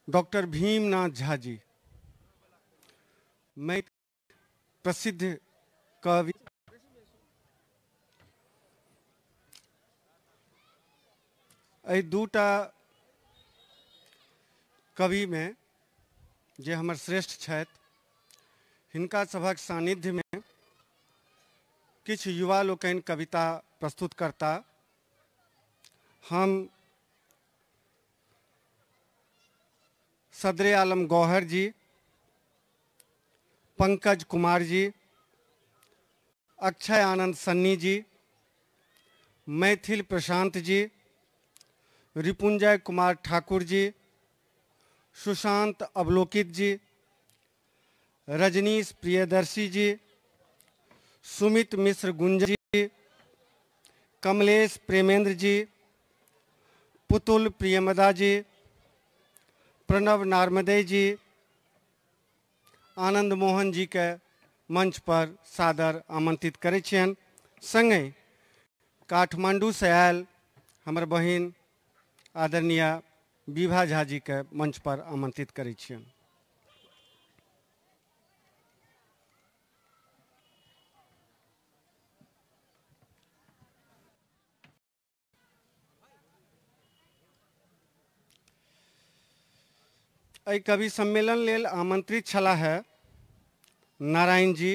Doctor Bhimnath Jha ji, मैं प्रसिद्ध कवि एहि दूटा कवि में जे हमर श्रेष्ठ छथि, हिनका सभक सानिध्य में किछु युवा लोकनि कविता प्रस्तुत करता। हम सदरे आलम गौहर जी, पंकज कुमार जी, अक्षय आनंद सन्नी जी, मैथिल प्रशांत जी, रिपुंजय कुमार ठाकुर जी, सुशांत अवलोकित जी, रजनीश प्रियदर्शी जी, सुमित मिश्र गुंज जी, कमलेश प्रेमेंद्र जी, पुतुल प्रियमदा जी, प्रणव नार्मदे जी, आनंद मोहन जी के मंच पर सादर आमंत्रित करै छियनि। संगहि काठमांडू से आयल हमर बहिन आदरणीय विभा झा जी के मंच पर आमंत्रित करै छियनि। एहि कवि सम्मेलन लेल आमंत्रित छलाह है नारायण जी,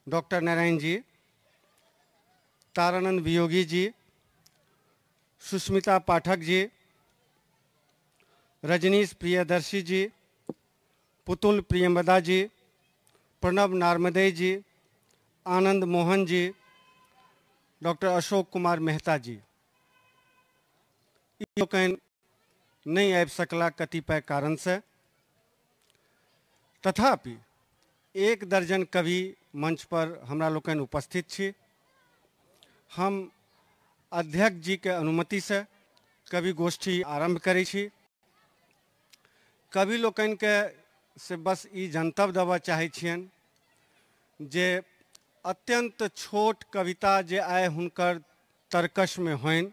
डॉक्टर नारायण जी, तारानंद वियोगी जी, सुष्मिता पाठक जी, रजनीश प्रियदर्शी जी, पुतुल प्रियंवदा जी, प्रणव नार्मदेय जी, आनंद मोहन जी, डॉक्टर अशोक कुमार मेहता जी। ई लोकनि नहीं आबि सकला कतिपय कारण से, तथापि एक दर्जन कवि मंच पर हमरा लोकनि उपस्थित छी। हम अध्यक्ष जी के अनुमति से कवि गोष्ठी आरंभ करै छी। कवि लोकनि के से बस ई जनतब देबऽ चाहै छियनि जे अत्यंत छोट कविता जे आइ हुनकर तर्कशमे होइन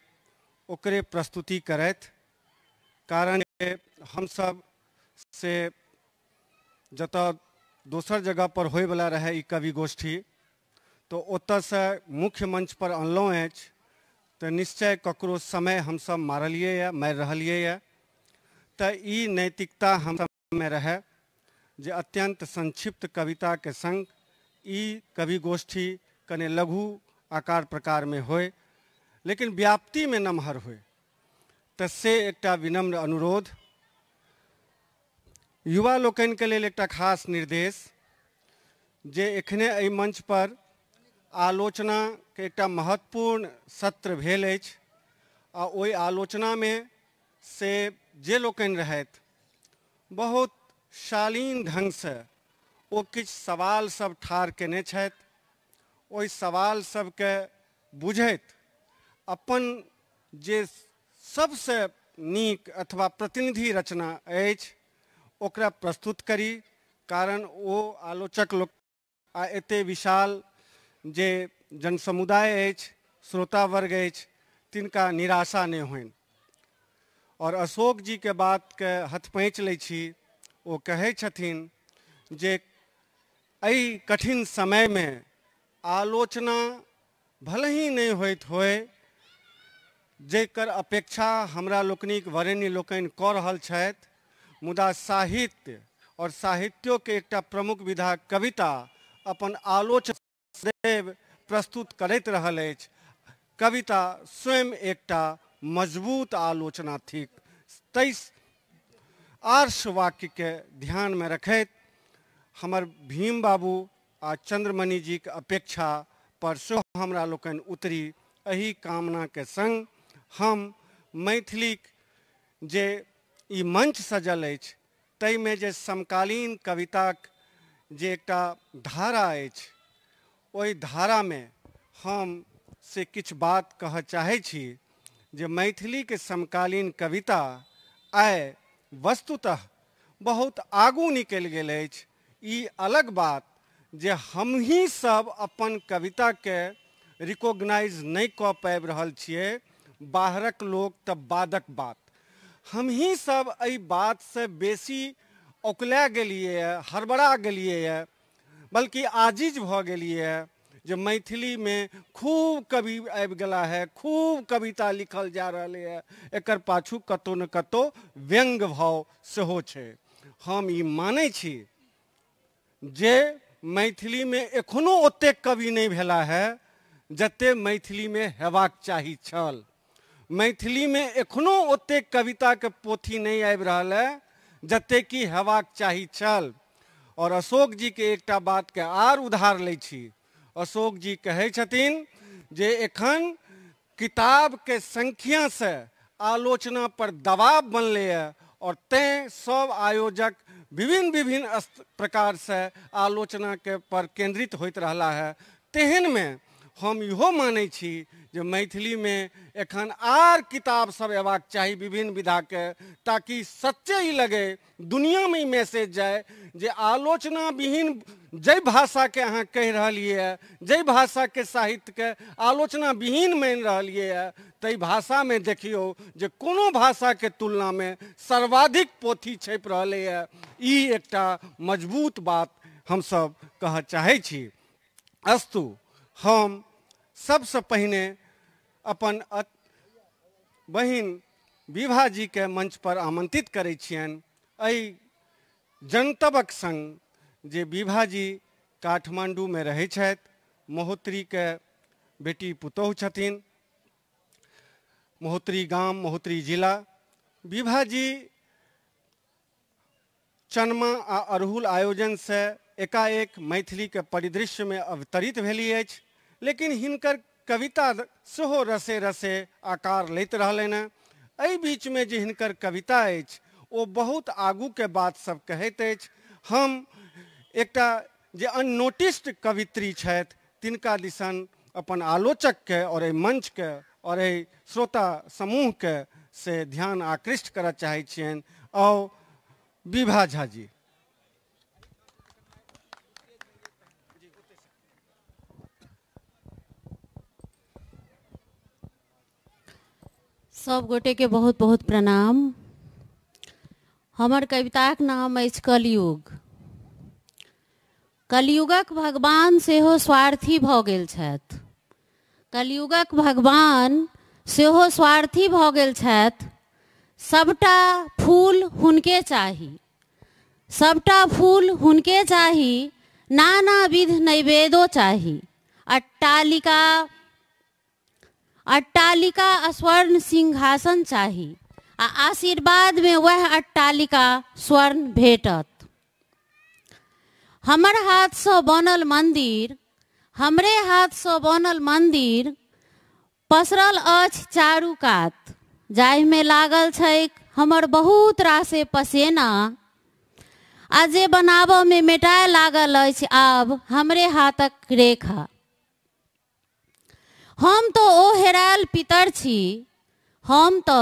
ओकरे प्रस्तुति करथि, कारण हमसब से जतऽ दोसर जगह पर होइवला रहै ई कवि गोष्ठी तो ओतऽसँ मुख्य मंच पर अनलहुँ अछि, तऽ निश्चय ककरो समय हमसब मारलियै मारि रहलियै। तऽ ई नैतिकता हमसबमे रहै जे अत्यंत संक्षिप्त कविताके संग ई कवि गोष्ठी कने लघु आकार प्रकारमे होय, लेकिन व्याप्तिमे नमहर होय, तऽ से एकटा विनम्र अनुरोध। युवा लोकनिके लेल एकटा खास निर्देश जे एखने एहि मंच पर आलोचनाके एकटा महत्वपूर्ण सत्र भेल अछि आ ओहि आलोचनामे से जे लोकनि रहथि बहुत शालीन ढङ्गसँ ओ किछु सवाल सब ठाढ़ केने छथि। ओहि सवाल सबके बुझैत अपन जे सबसँ नीक अथवा प्रतिनिधि रचना अछि ओकरा प्रस्तुत करी, कारण ओ आलोचक लोक आ एते विशाल जे जनसमुदाय अछि, श्रोता वर्ग अछि, तिनका निराशा नहि होइन। और अशोक जी के बात के हथपैच लै छी, ओ कहै छथिन जे एहि कठिन समयमे आलोचना भले ही नहि होइत होय जेकर अपेक्षा हमरा लोकनिक वरेण्य लोकनि कऽ रहल छथि, मुदा साहित्य और साहित्योके एकटा प्रमुख विधा कविता अपन आलोचना सदैव प्रस्तुत करैत रहल अछि। कविता स्वयं एकटा मजबूत आलोचना थिक। ताहि आर्ष वाक्यके ध्यानमे रखैत हमर भीम बाबू आ चंद्रमणि जीके अपेक्षा पर सेहो हमरा लोकनि उतरी, एहि कामनाके संग हम मैथिलीक जे ई मंच सजल अछि ताहिमे जे समकालीन कविताक जे एकटा धारा अछि ओहि धारामे हम से किछु बात कहऽ चाहै छी जे मैथिलीके समकालीन कविता आइ वस्तुतः बहुत आगू निकलि गेल अछि। ई अलग बात जे हमही सब अपन कविताके रिकॉग्नाइज नहि कऽ पाबि रहल छियै, बाहरक लोक तऽ बादक बात। हमही सब एहि बातसँ बेसी औकला गेलियै, हड़बड़ा गेलियै, बल्कि आजिज भऽ गेलियै जे मैथिलीमे खूब कवि आबि गेला है, खूब कविता लिखल जा रहलै है। एकर पाछू कतहु ने कतहु व्यंग्य भाव सेहो छै। हम ई मानै छी जे मैथिलीमे एखनो ओतेक कवि नहि भेला है जते मैथिलीमे हेबाक चाही छल। मैथिलीमे एखनो ओतेक कविताके पोथी नहि आबि रहल है जते कि हेबाक चाही छल। और अशोक जीके एकटा बातके आर उधार लै छी। अशोक जी कहै छथिन जे एखन किताबके संख्यासँ आलोचना पर दबाव बनलै है और तैँ सब आयोजक विभिन्न विभिन्न प्रकारसँ आलोचनाके पर केंद्रित होइत रहला है। तेहनमे हम इहो मानै छी जे मैथिलीमे एखन आर किताब सब अयबाक चाही विभिन्न विधाके, ताकि सच्चे ई लगे, दुनियामे ई मैसेज जाय जे आलोचना विहीन जाहि भाषाके अहाँ कहि रहलियै हँ, जाहि भाषाके साहित्यके आलोचना विहीन मानि रहलियै हँ, ताहि भाषामे देखियौ जे कोनो भाषाके तुलनामे सर्वाधिक पोथी छपि रहलै हँ। ई एकटा मजबूत बात हमसब कहऽ चाहै छी। अस्तु, हम सबसँ पहिने अपन बहिन विभा जीके मंच पर आमंत्रित करै छियनि एहि जनतबक संग जे विभा जी काठमांडूमे रहै छथि, महोत्तरीके बेटी पुतोहु छथिन, महोत्तरी गाम, महोत्तरी जिला। विभा जी चनमा आ अड़हुल आयोजनसँ एकाएक मैथिलीके परिदृश्यमे अवतरित भेली अछि, लेकिन हिनकर कविता सेहो रसे रसे आकार लैत रहलनि हँ। एहि बीचमे जे हिनकर कविता अछि ओ बहुत आगूके बात सब कहैत अछि। हम एकटा जे अननोटिस्ड कवित्री छथि तिनका दिसन अपन आलोचकके और एहि मंचके और एहि श्रोता समूहके से ध्यान आकृष्ट करऽ चाहै छियनि। आओ विभा झा जी। सब गोटे के बहुत बहुत प्रणाम। हमर कविताक नाम अछि कलयुग। कलयुगक भगवान सेहो स्वार्थी भऽ गेल छथि। कलयुगक भगवान सेहो स्वार्थी भऽ गेल छथि। सबटा फूल हुनके चाही, सबटा फूल हुनके चाही, नाना विध नैवेद्यो चाही। अट्टालिका अट्टालिका स्वर्ण सिंहासन चाही आ आशीर्वाद में वह अट्टालिका स्वर्ण भेटत। हमर हाथसँ बनल मंदिर, हमरे हाथसँ बनल मंदिर पसरल अछि चारू कात, जाहिमे लागल छैक हमर बहुत रासे पसेना आ जे बनाबऽमे मेटाए लागल अछि आब हमरे हाथक रेखा। हम तो ओ हेरायल पितर छी, हम तो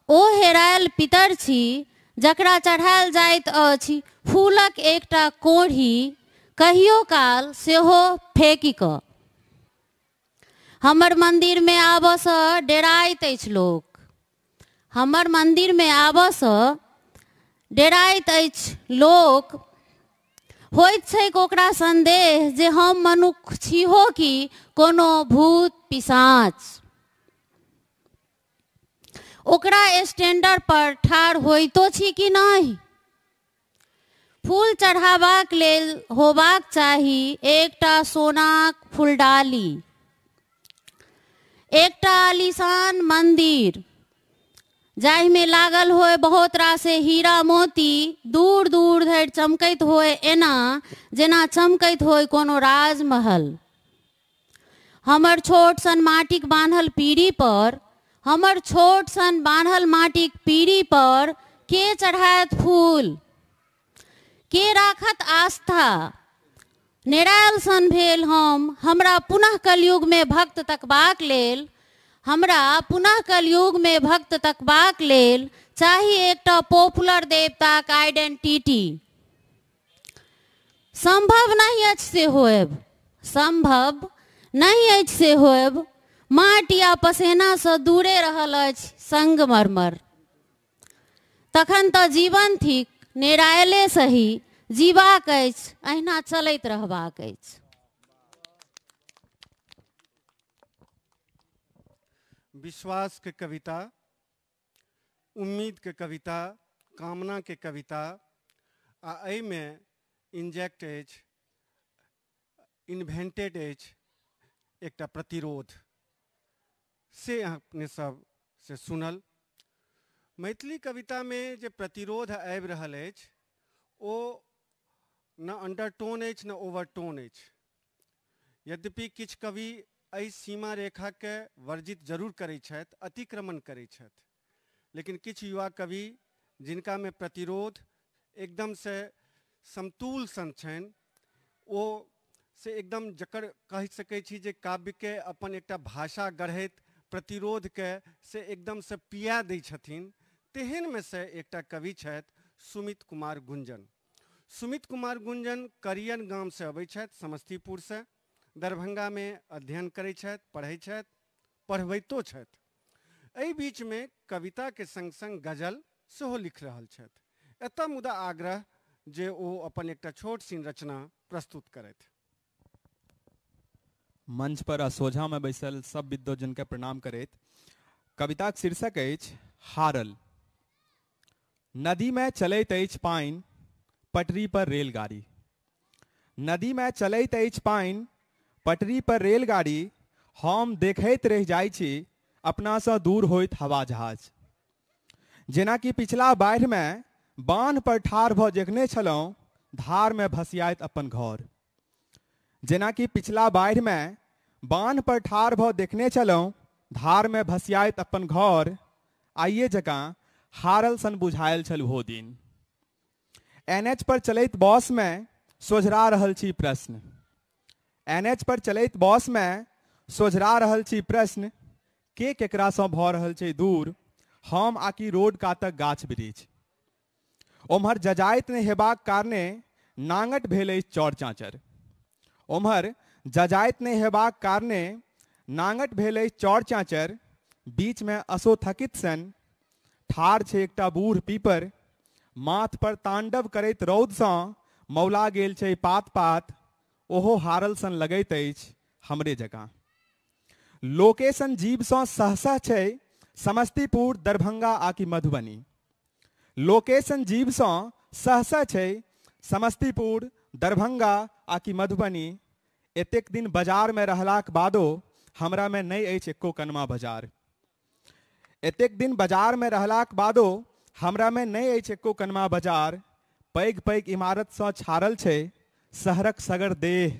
ओ हेरायल पितर छी जकरा चढ़ायल जाइत अछि फूलक एकटा कोढ़ी कहियो काल सेहो फेकि कऽ। हमर मंदिरमे आबऽसँ डेराइत अछि लोक, हमर मंदिरमे आबऽसँ डेराइत अछि लोक। होइत छैक ओकरा संदेह जे हम मनुख छी हो कि कोनो भूत पिशाच। ओकरा स्टैंडर पर ठाढ़ होइतो छी कि नहि। फूल चढ़ाबाक लेल होबाक चाही एकटा सोनाक फूलडाली, एकटा आलीशान मंदिर जाहिमे लागल होय बहुत रासे हीरा मोती, दूर दूर धरि चमकैत होय एना जेना चमकैत होय कोनो राजमहल। हमर छोट सन माटिक बान्हल पीढ़ी पर, हमर छोट सन बान्हल माटिक पीढ़ी पर के चढ़ायत फूल, के राखत आस्था। निरायल सन भेल हम, हमरा पुनः कलयुग में भक्त तकबाक लेल, हमरा पुनः कलयुग में भक्त तकबाक लेल चाही एकटा पॉपुलर देवताक आइडेंटिटी। संभव नहीं अछि से होएब, संभव नहीं अछि से होएब। माटि आ पसेनासँ दूरे रहल अछि संगमरमर। तखन तऽ जीवन थिक, नेरायले सही जीबाक अछि, अहिना चलैत रहबाक अछि। विश्वास के कविता, उम्मीद के कविता, कामना के कविता आ एहिमे इंजेक्ट अछि, इन्वेंटेड अछि एकटा प्रतिरोध, से अहाँ अपने सब से सुनल। मैथिली कवितामे जे प्रतिरोध आबि रहल अछि ओ न अंडरटोन अछि न ओवरटोन अछि। यद्यपि किछु कवि एहि सीमा रेखाके वर्जित जरूर करै छथि, अतिक्रमण करै छथि, लेकिन किछु युवा कवि जिनकामे प्रतिरोध एकदमसँ समतूल सन छनि, ओ से एकदम जकर कहि सकै छी जे काव्यके अपन एकटा भाषा गढ़ैत प्रतिरोधके से एकदमसँ पिया दै छथिन, तेहनमे से एकटा कवि छथि सुमित कुमार गुंजन। सुमित कुमार गुंजन करियन गामसँ अबै छथि, समस्तीपुरसँ, दरभंगामे अध्ययन करै छथि, पढ़ै छथि, पढ़बैतो छथि। एहि बीचमे कविताके सङ्ग सङ्ग गजल सेहो लिख रहल छथि। एतऽ मुदा आग्रह जे ओ अपन एकटा छोट सिन रचना प्रस्तुत करथि। मंच पर आ सोझा में बैसल सब विद्वजन के प्रणाम करैत कविताक शीर्षक अछि हारल। नदी में चलैत अछि पानि, पटरी पर रेलगाड़ी। नदी में चलैत अछि पानि, पटरी पर रेलगाड़ी, हम देखैत रहि जाइ छी अपनासँ दूर होइत हवा जहाज। जेनाकि पिछला बाढ़िमे बान्ह पर ठाढ़ भऽ देखने छलहुँ धारमे भसियाइत अपन घर। जेनाकि पिछला बाढ़िमे बान्ह पर ठाढ़ भऽ देखने छलहुँ धारमे भसियाइत अपन घर, आइए जकाँ हारल सन बुझायल छल ओहो दिन। एनएच पर चलैत बसमे सोझरा रहल छी प्रश्न। एनएच पर चलैत बसमे सोझरा रहल छी प्रश्न, के केकरासँ भऽ रहल छै दूर, हम आकि रोड कातक गाछ वृक्ष। ओम्हर जजाइत नहि हेबाक कारणे नांगट भेल अछि चौर चाँचर। ओम्हर जजाइत नहि हेबाक कारणे नांगट भेल अछि चौर चाँचर, बीचमे असोथकित सन ठाढ़ छै एकटा बूढ़ पीपर, माथ पर तांडव करैत रौदसँ मौला गेल छै पात पात, ओहो हारल सन लगैत अछि हमरे जकाँ। लोकेशन जीवसँ सहसह छै समस्तीपुर, दरभंगा आकि मधुबनी। लोकेशन जीवसँ सहसह छै समस्तीपुर, दरभंगा आकि मधुबनी। एतेक दिन बाजारमे रहलाक बादो हमरामे नहि अछि एको कनमा बाजार। एतेक दिन बाजारमे रहलाक बादो हमरामे नहि अछि एको कनमा बाजार। पैघ पैघ इमारतसँ छारल छै शहरक सगर देह,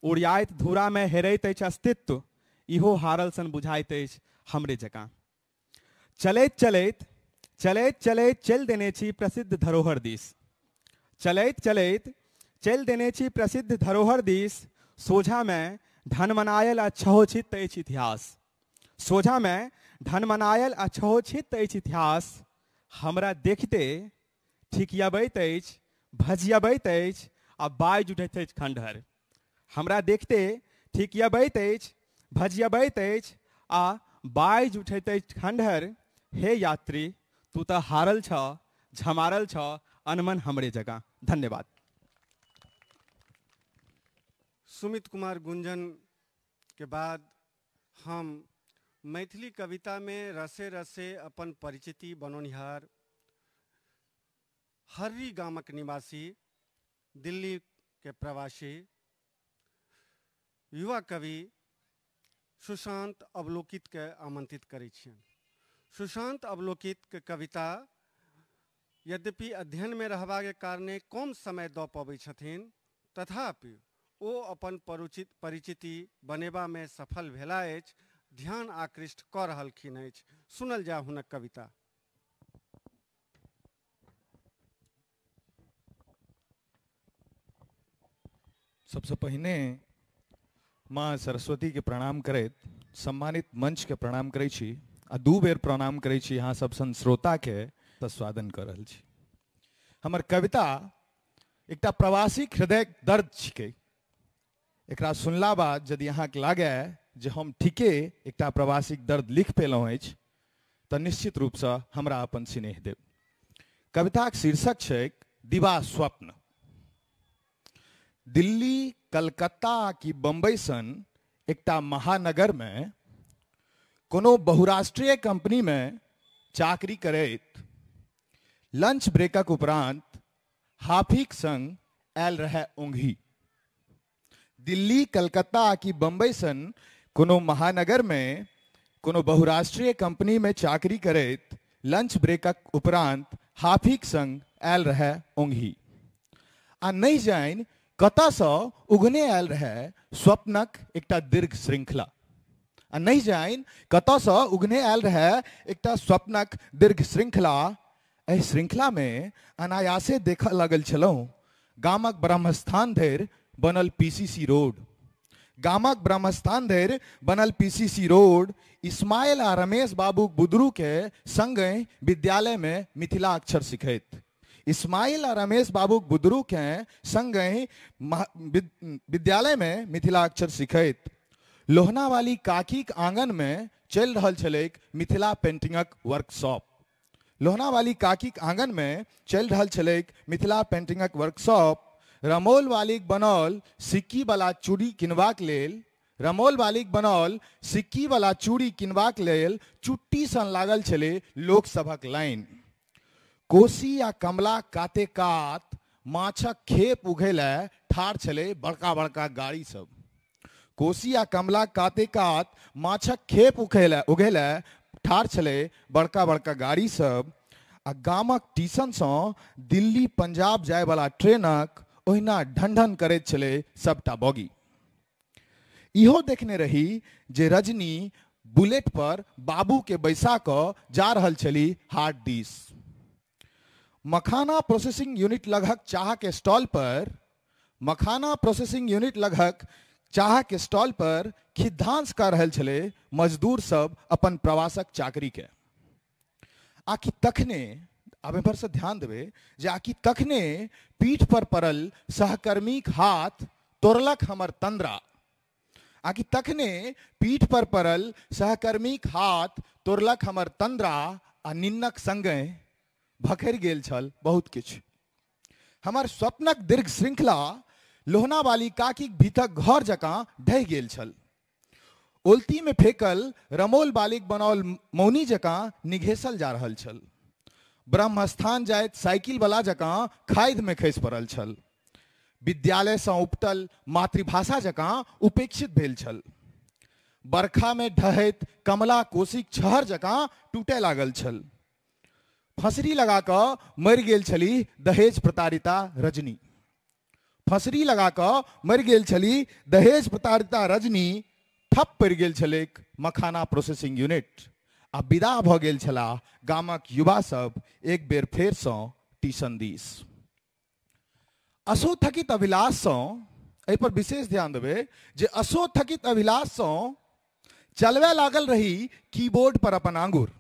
उड़ियाइत धूरामे हेरैत अछि अस्तित्व, इहो हारल सन बुझाइत अछि हमरे जकाँ। चलैत चलैत चलैत चलैत चलि देने छी प्रसिद्ध धरोहर दिस। चलैत चलैत चलि देने छी प्रसिद्ध धरोहर दिस, सोझामे ढनमनायल आ छहोछित अछि इतिहास। सोझामे ढनमनायल आ छहोछित अछि इतिहास, हमरा देखिते ठिकियबैत अछि, भजियबैत अछि आ बाजि उठैत अछि खंडहर। हमरा देखिते ठिकियबैत अछि, भजियबैत अछि आ बाजि उठैत अछि खंडहर, हे यात्री तू तऽ हारल छह, झमारल छह, अनमन हमरे जकाँ। धन्यवाद। सुमित कुमार गुंजन के बाद हम मैथिली कविता में रसे रसे अपन परिचिति बनौनिहार हर्री गामक निवासी, दिल्ली के प्रवासी युवा कवि सुशांत अवलोकित के आमंत्रित करै छियनि। सुशांत अवलोकित के कविता यद्यपि अध्ययन में रहबाके कारणे कम समय दऽ पबै छथिन, तथापि ओ अपन परिचिति बनेबामे सफल भेला अछि, ध्यान आकृष्ट कऽ रहलखिन अछि। सुनल जाय हुनक कविता। सबसे पहिने माँ सरस्वती के प्रणाम करैत सम्मानित मंच के प्रणाम करै छी आ दू बेर प्रणाम करै छी अहाँ सब सन श्रोता के स्वागत कर रहल छी। हमर कविता एकटा प्रवासी हृदय दर्द छिकै। एकरा सुनला बाद यदि अहाँके लागै जे हम ठीके एकटा प्रवासीक दर्द लिख पेलहुँ अछि तऽ निश्चित रूपसँ हमरा अपन स्नेह देब। कविताक शीर्षक छै दिवा स्वप्न। दिल्ली, कलकत्ता की बम्बई सन एकटा महानगर में कोनो बहुराष्ट्रीय कंपनी में चाकरी करैत लंच ब्रेकक उपरांत हाफीक संग आयल रहे ओंघी। दिल्ली, कलकत्ता की बम्बई सन कोनो महानगर में कोनो बहुराष्ट्रीय कंपनी में चाकरी करैत लंच ब्रेकक उपरांत हाफीक संग आयल रहे ओंघी। आ नहीं जानि कतऽसँ उगने आयल रहे स्वप्नक एकटा दीर्घ श्रृंखला। आ नहीं जानि कतऽसँ उगने आयल रहे एकटा स्वप्नक दीर्घ श्रृंखला। एहि श्रृंखला में अनायासे देखऽ लगल छलहुँ गामक ब्रह्मस्थान धरि बनल पीसीसी रोड। गामक ब्रह्मस्थान धरि बनल पीसीसी रोड इस्माइल आ रमेश बाबू बुदरू के संगे विद्यालय में मिथिला अक्षर सिखैत। इस्माइल आ रमेश बाबू बुदरू के संगे विद्यालय में मिथिला अक्षर सिखैत। लोहना वाली काकीक आंगन में चलि रहल छलैक मिथिला पेंटिंगक वर्कशॉप। लोहना वाली काकीक आंगन में चलि रहल छलैक मिथिला पेंटिंगक वर्कशॉप। रमौल वालीक बनौल सिक्की वाला चूड़ी किनबाक लेल, रमौल वालीक बनौल सिक्की वाला चूड़ी किनबाक लेल चुट्टी सन लागल छलै लोकसभक लाइन। कोसी आ कमला काते कात माछक खेप उघै ठाढ़ छलै बड़का बड़का गाड़ी सब। कोसी आ कमला काते कात माछक खेप उघै ठाढ़ छलै बड़का बड़का गाड़ी सब। आ गामक टीशनसँ दिल्ली पंजाब जायवला ट्रेनक ओहिना ढंढन करैत छलै सबटा बॉगी। इहो देखने रही जे रजनी बुलेट पर बाबू के बैसा कऽ जा रहल छली हाट दिस। मखाना प्रोसेसिंग यूनिट लगहक चाह के स्टॉल पर, मखाना प्रोसेसिंग यूनिट लगहक चाह के स्टॉल पर खिद्धांस कऽ रहल छलै मजदूर सब अपन प्रवासक चाकरी के। आकि तखने, आब एम्हर से ध्यान देबै जे आकि तखने पीठ पर पड़ल सहकर्मीक हाथ तोड़लक हमर तंद्रा। आकि तखने पीठ पर पड़ल सहकर्मीक हाथ तोड़लक हमर तंद्रा आ निन्नक संगे भखरि गेल छल बहुत किछु। हमर स्वप्नक दीर्घ श्रृंखला लोहना वाली काकीक भीतक घर जकाँ ढहि गेल छल। ओलती में फेकल रमौल बालिक बनौल मौनी जकाँ निघेसल जा रहल छल। ब्रह्मस्थान जाइत साइकिल वाला जकाँ खाइध में खसि पड़ल छल। विद्यालयसँ उपटल मातृभाषा जकाँ उपेक्षित भेल छल। बरखा में ढहैत कमला कोसीक छहर जकाँ टूटय लागल छल। फसरी लगा कऽ मरि गेल छली दहेज प्रताड़िता रजनी। फसरी लगा कऽ मरि गेल छली दहेज प्रताड़िता रजनी। ठप पड़ि गेल छलैक मखाना प्रोसेसिंग यूनिट आ विदा भऽ गेल छलाह गामक युवा सब एक बेर फेरसँ टीशन दिस। असोथकित अभिलाषसँ, एहिपर विशेष ध्यान देबै जे असोथकित अभिलाषसँ चलबय लागल रही कीबोर्ड पर अपन आंगुर।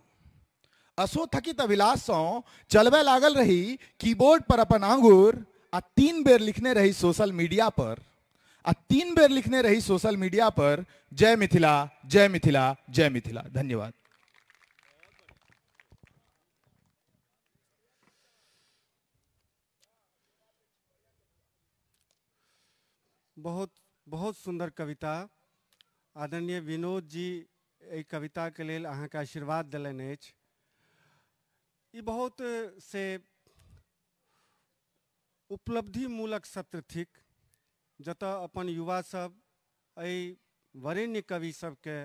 असोथकित अभिलाषसँ चलबय लागल रही कीबोर्ड पर अपन आंगुर आ 3 बेर लिखने रही सोशल मीडिया पर, आ 3 बेर लिखने रही सोशल मीडिया पर जय मिथिला, जय मिथिला, जय मिथिला। धन्यवाद। बहुत बहुत सुंदर कविता। आदरणीय विनोद जी एहि कविता के लेल अहाँके आशीर्वाद देलनि अछि। ई बहुत से उपलब्धिमूलक सत्र थिक जतऽ अपन युवा सब एहि वरेण्य कवि सबके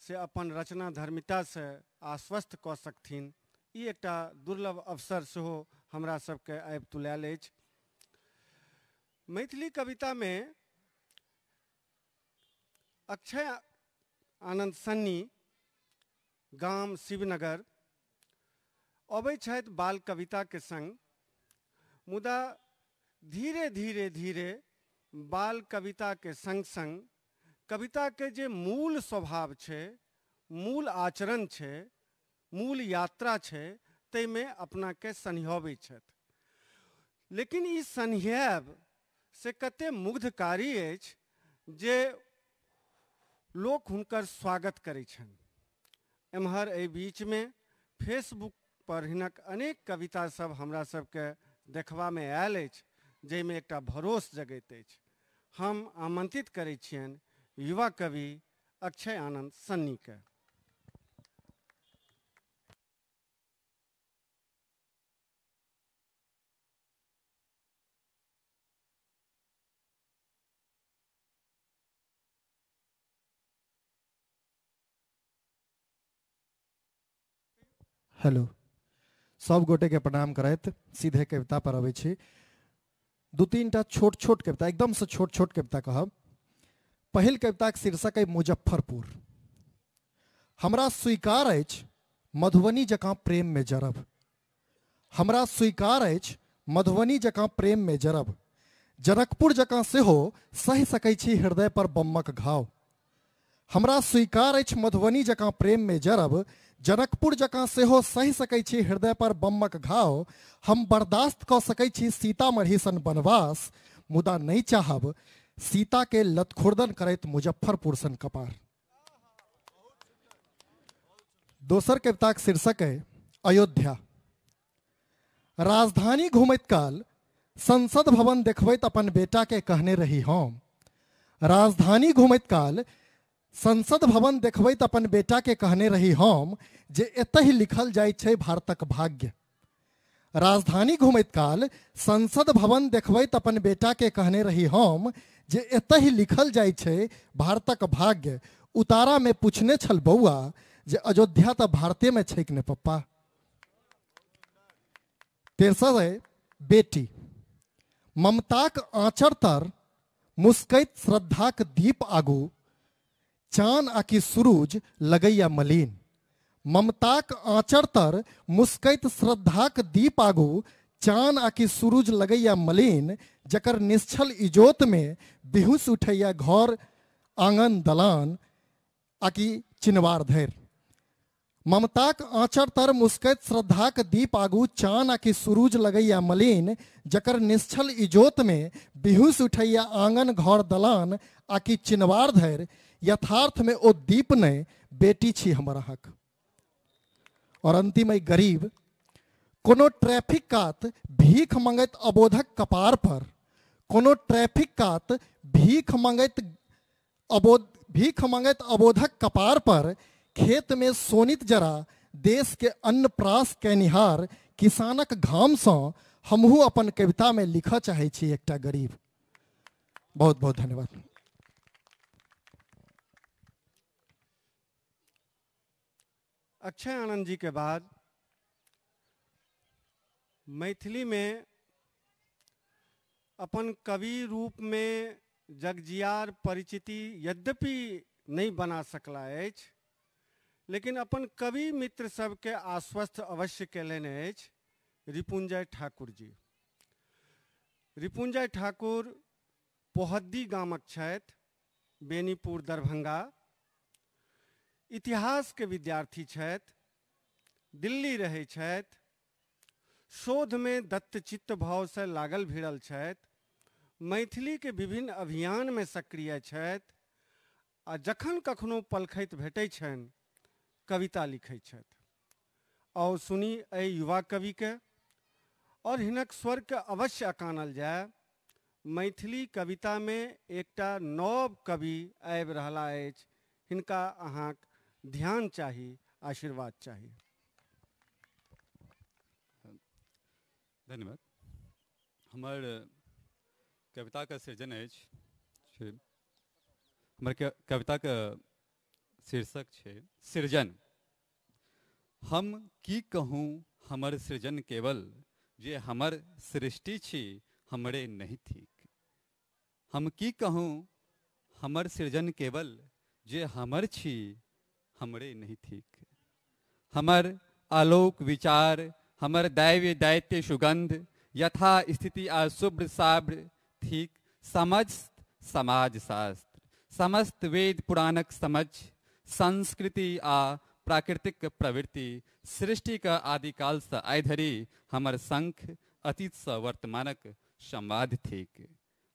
से अपन रचना धर्मिता से आश्वस्त कऽ सकथिन। ई एकटा दुर्लभ अवसर सेहो हमरा सबके आबि तुलायल अछि। मैथिली कविता में अक्षय आनंद सन्नी गाम शिवनगर अबै छथि बाल कविता के संग, मुदा धीरे धीरे धीरे बाल कविता के संग संग कविता के जे मूल स्वभाव छै, मूल आचरण छै, मूल यात्रा छै, ताहिमे अपनाके सन्हियबै छथि। लेकिन ई सन्हियाएब से कते मुग्धकारी अछि जे लोक हुनकर स्वागत करै छनि। एम्हर एहि बीचमे फेसबुक पर हिनक अनेक कविता सब हमरा सबके देखबामे आयल अछि, जाहिमे एकटा भरोस जगैत अछि। हम आमंत्रित करै छियनि युवा कवि अक्षय आनंद सन्नीके। हेलो, सब गोटे के प्रणाम करैत सीधे कविता पर अबै छी। दू तीन टा छोट छोट कविता, एकदम से छोट छोट कविता कहब। पहिल कविताक शीर्षक है मुजफ्फरपुर। हमरा स्वीकार अछि मधुबनी जकाँ प्रेम में जरब। हमरा स्वीकार अछि मधुबनी जकाँ प्रेम में जरब। जनकपुर जकाँ सेहो सहि सकै छी हृदय पर बमक घाव। हमरा स्वीकार अछि मधुबनी जकाँ प्रेम में जरब। जनकपुर जकाँ सेहो सहि सकै छी हृदय पर बमक घाव। हम बर्दाश्त कऽ सकै छी सीतामढ़ी सन वनवास, मुदा नहि चाहब सीता के लतखुर्दन करैत मुजफ्फरपुर सन कपार। दोसर कविताक शीर्षक है अयोध्या। राजधानी घूमैत काल संसद भवन देखबैत अपन बेटा के कहने रही हम। राजधानी घूमैत काल संसद भवन देखबैत अपन बेटा के कहने रही हम जे एतहि लिखल जाइ छै भारतक भाग्य। राजधानी घूमैत काल संसद भवन देखबैत अपन बेटा के कहने रही हम जे एतहि लिखल जाइ छै भारतक भाग्य। उतारा में पूछने छल बौआ जे अयोध्या तऽ भारते में छै कि ने पप्पा। तेसर है बेटी। ममताक आँचर तर मुस्कैत श्रद्धाक दीप आगू चान आकि सुरूज लगैया मलिन। ममताक आँचर तर मुस्कैत श्रद्धाक दीप आगू चान आकि सुरूज लगैया मलिन। जकर निश्चल इजोत में बिहुस उठैया घर आंगन दलान आकि चिनवार धरि। ममताक आँचर तर मुस्कैत श्रद्धाक दीप आगू चान आकि सुरूज लगैया मलिन। जकर निश्चल इजोत में बिहुस उठैया आंगन घर दलान आकि चिनवार धरि। यथार्थ में ओ दीप नहीं बेटी छी हमर हक। और अंतिम है गरीब। कोनो ट्रैफिक कात भीख मंगैत अबोधक कपार पर। कोनो ट्रैफिक कात भीख मंगैत अबोधक कपार पर खेत में सोनित जरा देश के अन्न प्रास कैनिहार किसानक घाम सँ हमहू अपन कविता में लिखऽ चाहै छी एकटा गरीब। बहुत बहुत धन्यवाद। अक्षय आनंद जी के बाद मैथिली में अपन कवि रूप में जगजियार परिचिति यद्यपि नहीं बना सकला अछि, लेकिन अपन कवि मित्र सबके आश्वस्त अवश्य कयलनि अछि रिपुंजय ठाकुर जी। रिपुंजय ठाकुर पोहद्दी गामक छथि, बेनीपुर दरभंगा। इतिहास के विद्यार्थी छथि, दिल्ली रहै छथि, शोध में दत्तचित्त भाव से लागल भिड़ल छथि, मैथिली के विभिन्न अभियान में सक्रिय छथि आ जखन कखनो पलखैत भेटै छनि कविता लिखै छथि। और सुनी एहि युवा कवि के और हिनक स्वर के अवश्य अकानल जाय। मैथिली कविता में एकटा नव कवि आबि रहला अछि, हिनका अहाँक ध्यान चाही, आशीर्वाद चाही। धन्यवाद। हमर कविताके सृजन अछि, हमर कविताके शीर्षक छै सृजन। हम की कहूँ हमर सृजन केवल जे हमर सृष्टि छी हमरे नहीं थीक। हम की कहूँ हमर सृजन केवल जे हमर छी हमरे नहीं थीक। हमर आलोक विचार हमर दैव्य दैत्य सुगंध यथा स्थिति आ शुभ्र साभ्र थीक। समस्त समाज शास्त्र समस्त वेद पुराणक समझ संस्कृति आ प्राकृतिक प्रवृत्ति सृष्टि का आदिकाल से आइ धरि हमर शंख अतीत से वर्तमानक संवाद थीक।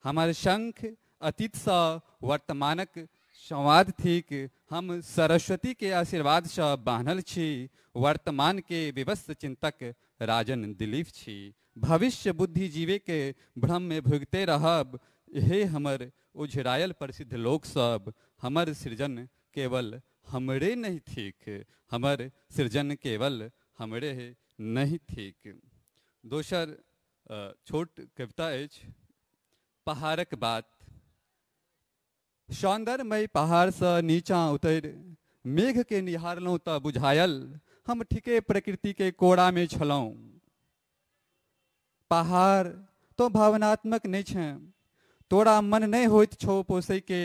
हमर शंख अतीत से वर्तमानक संवाद थिक। हम सरस्वती के आशीर्वादसँ बान्हल छी, वर्तमान के विवश चिंतक राजन दिलीप छी। भविष्य बुद्धि जीवे के भ्रम में भुगते रहब, हे हमर उझरायल प्रसिद्ध लोक सब। हमर सृजन केवल हमरे नहीं थिक, हमर सृजन केवल हमरे नहीं थिक। दोसर छोट कविता अछि पहाड़क बात। सौंदर्यमय पहाड़सँ नीचाँ उतरि मेघ के निहारलहुँ तऽ बुझायल हम ठीके प्रकृति के कोरा में छलहुँ। पहाड़ तो भावनात्मक नहीं छें, तोरा मन नहीं होइत छौ पोसै के,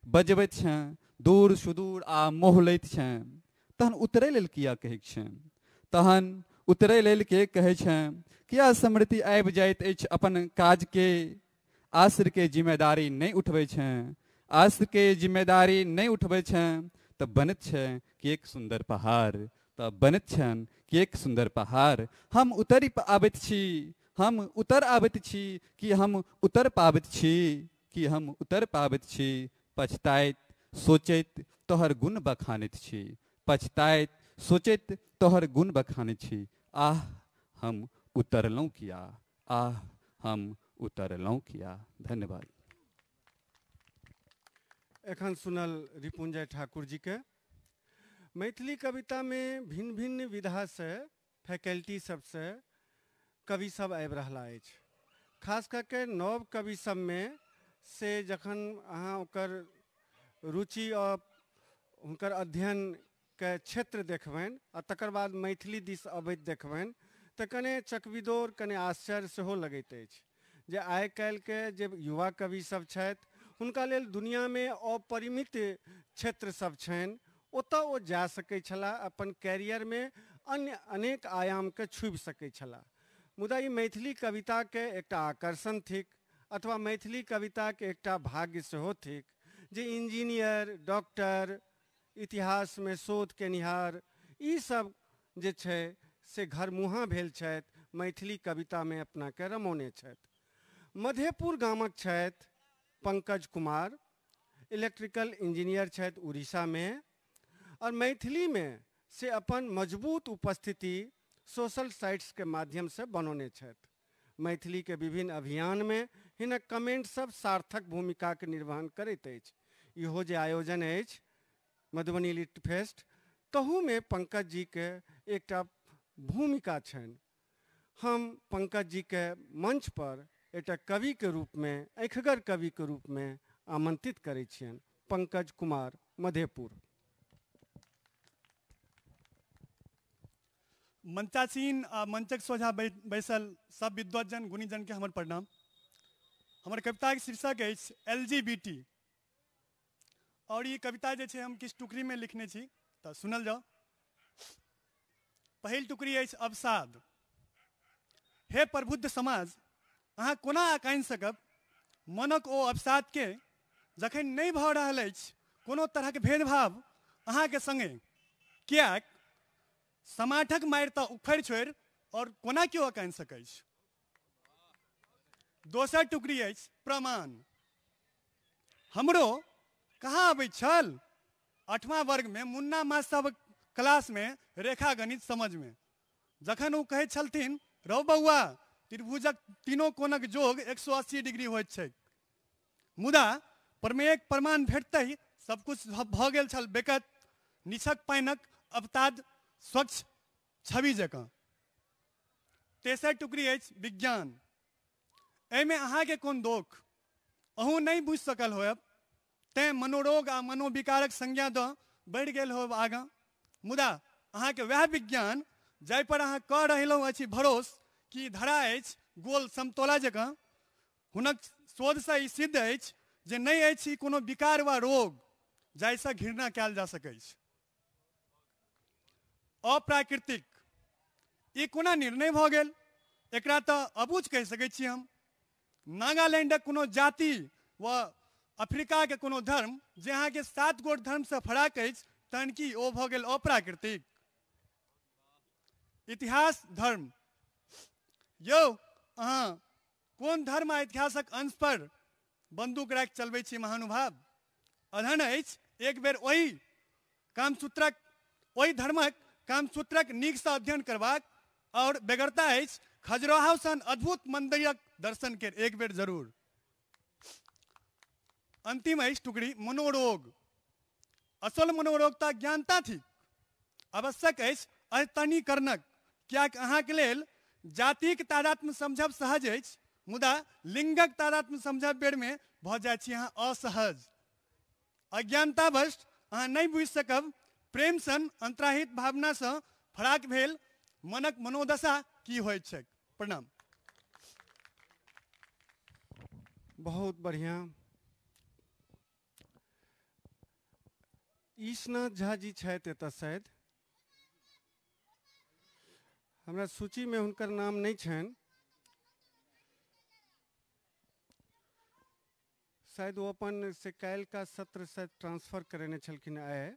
बजबैत छें दूर सुदूर आ मोह लैत छें, तहन उतरै लेल किया कहै छें, तहन उतरै लेल के कहै छें, किया समृद्धि आबि जाइत अछि अपन काज के, आश्र के जिम्मेदारी नहीं उठबै छें, आश्र के जिम्मेदारी नहीं उठबै छें, तऽ बनैत छै कि एक सुन्दर पहाड़, तऽ बनैत छनि कि एक सुन्दर पहाड़। हम उतरि आबैत छी, हम उतर आबैत छी, कि हम उतर पाबैत छी, कि हम उतर पाबैत छी, पछताइत सोचैत तोहर गुण बखानैत छी, पछताइत सोचैत तोहर गुण बखानैत छी। आह हम उतरलहुँ किया, आह हम उतरलहुँ किया। धन्यवाद। एखन सुनल रिपुंजय ठाकुर जी के। मैथिली कविता में भिन्न भिन्न विधा से फैकल्टी सबसे कवि सब आबि रहला अछि। खास करके नव कवि सब में से जखन अहाँ ओकर रुचि और हुनकर अध्ययन के क्षेत्र देखबनि आ तकर बाद मैथिली दिस अबैत देखबनि तऽ कने चकविदोर कने आश्चर्य सेहो लगैत अछि जे आइ काल्हिके जे युवा कवि सब छथि हुनका लेल दुनियामे अपरिमित क्षेत्र सब छनि, ओतऽ ओ जा सकै छलाह, अपन कैरियरमे अन्य अनेक आयामके छुबि सकै छलाह। मुदा ई मैथिली कविताके एकटा आकर्षण थिक अथवा मैथिली कविताके एकटा भाग्य सेहो थिक जे इंजीनियर, डॉक्टर, इतिहासमे शोध केनिहार ई सब जे छै से घरमुहाँ भेल छथि, मैथिली कवितामे अपनाके रमौने छथि। मधेपुर गामक छथि पंकज कुमार, इलेक्ट्रिकल इंजीनियर छथि उड़ीसामे और मैथिलीमे से अपन मजबूत उपस्थिति सोशल साइट्स के माध्यम से बनौने छथि। मैथिली के विभिन्न अभियान में हिनक कमेंट सब सार्थक भूमिका के निर्वहन करैत अछि। इहो जे आयोजन अछि मधुबनी लिट फेस्ट, तहूमे पंकज जी के एकटा भूमिका छनि। हम पंकज जी के मंच पर एकटा कवि के रूप में, एखगर कवि के रूप में आमंत्रित करै छियनि। पंकज कुमार, मधेपुर। मंचासीन आ मंचक सोझा बैसल सब विद्वज्जन गुणीजन के हमर प्रणाम। हमर कविताके शीर्षक अछि LGBT और ये कविता जे छै हम किछु टुकड़ी में लिखने छी, तऽ सुनल जाओ। पहिल टुकड़ी अछि अवसाद। हे प्रबुद्ध समाज, अहाँ कोना आकानि सकब मनक ओ अवसादके जखन नहि भऽ रहल अछि कोनो तरहक भेदभाव अहाँके संगे, किएक समाठक मारि तऽ उखड़ि छोड़ि और कोना केओ अकानि सकैछ। दोसर टुकड़ी अछि प्रमाण। हमरो कहाँ अबैत छल 8वां वर्गमे मुन्ना मास्टर क्लासमे रेखा गणित समझमे, जखन ओ कहैत छलथिन रौ बौआ त्रिभुजक तीनों कोणक जोग 180 डिग्री होइत छैक, मुदा प्रमेयक प्रमाण भेटतै सबकिछु भऽ गेल छल बेकत निछक पानिक अवताद स्वच्छ छवि जकाँ। तेसर टुकड़ी अछि विज्ञान। एहिमे अहाँके कोन दोख, अहूँ नहि बुझि सकल होयब, तेँ मनोरोग आ मनोविकारक संज्ञा दऽ बढ़ि गेल होयब आगाँ, मुदा अहाँके वएह विज्ञान जाहिपर अहाँ कऽ रहलहुँ अछि भरोस कि धरा अछि गोल समतोला जकाँ, हुनक शोधसँ ई सिद्ध अछि जे नहि अछि कोनो विकार वा रोग जाहिसँ घृणा कयल जा सकैछ। अप्राकृतिक ई कोना निर्णय भऽ गेल, एकरा तऽ अबूझ कहि सकै छी हम। नागालैंडक कोनो जाति वा अफ्रीकाके कोनो धर्म जे अहाँके 7 गोट धर्मसँ फराक अछि, तहन की ओ भऽ गेल अप्राकृतिक। इतिहास धर्म। यौ अहाँ कोन धर्म आ इतिहासक अंश पर बंदूक राखि चलबै छी महानुभाव? अध्ययन अछि एक बेर ओहि कामसूत्रक, ओहि धर्मक कामसूत्रक नीकसँ अध्ययन करबाक और बेगरता अछि खजुराहो सन अद्भुत मंदिरक दर्शन के एक बेर जरूर। अंतिम अछि टुकड़ी मनोरोग। असल मनोरोग तऽ ज्ञानता थिक, आवश्यक अछि अतनीकरणक, कियाकि अहाँके लेल जातिक तादात्म्य समझब सहज अछि, मुदा लिंगक तादात्म्य समझब बेरमे भऽ जाइ छी अहाँ असहज। अज्ञानतावश अहाँ नहि बुझि सकब प्रेम सन अंतराहित भावनासँ फराक भेल मनक मनोदशा की होइत छैक। प्रणाम। बहुत बढ़िया। ईशनाथ झा जी छथि एतऽ, शायद हमरा सूचीमे हुनकर नाम नहि छनि, शायद ओ अपन से काल्हि का सत्र शायद ट्रांसफर करेने छलखिन आइ।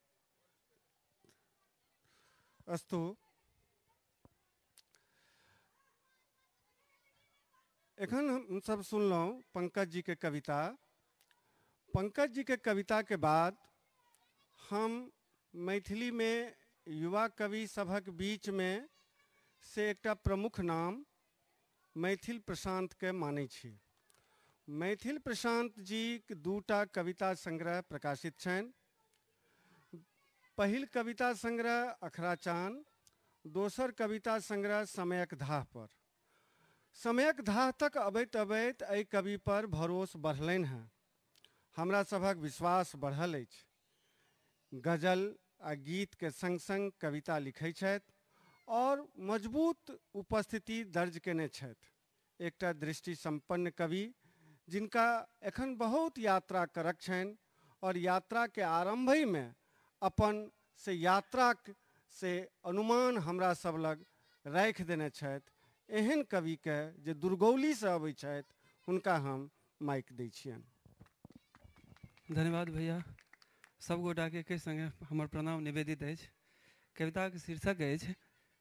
अस्तु, एखन हमसब सुनलहुँ पंकज जी के कविता। पंकज जी के कविता के बाद हम मैथिली में युवा कवि सभक बीच में से एकटा प्रमुख नाम मैथिल प्रशांत के मानै छी। मैथिल प्रशांत जी के दूटा कविता संग्रह प्रकाशित छनि। पहिल कविता संग्रह अखराचान, दोसर कविता संग्रह समयक धाह पर। समयक धाह तक अबैत अबैत एहि कवि पर भरोस बढ़लनि हँ, हमरा सभक विश्वास बढ़ल अछि। गजल आ गीत के संग संग कविता लिखै छथि और मजबूत उपस्थिति दर्ज केने छथि। एकटा दृष्टि संपन्न कवि जिनका एखन बहुत यात्रा करक छनि और यात्रा के आरंभहि में अपन से यात्रा से अनुमान हमरा सब लग राखि देने छथि। एहन कवि के जे दुर्गौली से अबै छथि हुनका हम माइक दै छियनि। धन्यवाद भैया। सब गोटाके एके संगे हमर प्रणाम निवेदित अछि। कविताके शीर्षक अछि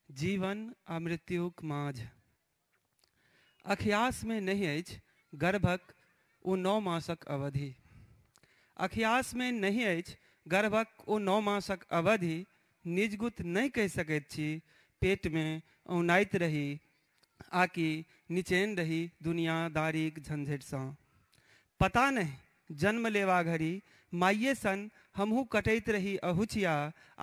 जीवन आ मृत्युक माझ। अखियासमे नहि अछि गर्भक ओ 9 मासक अवधि। अखियासमे नहि अछि गर्भक ओ 9 मासक अवधि। निजगुत नहि कहि सकैत छी पेटमे औनाइत रही आकि निचैन रही दुनियादारीक झंझटिसँ। पता नहि जन्म लेवा घड़ी माइये सन हमहूँ कटैत रही अहुछिया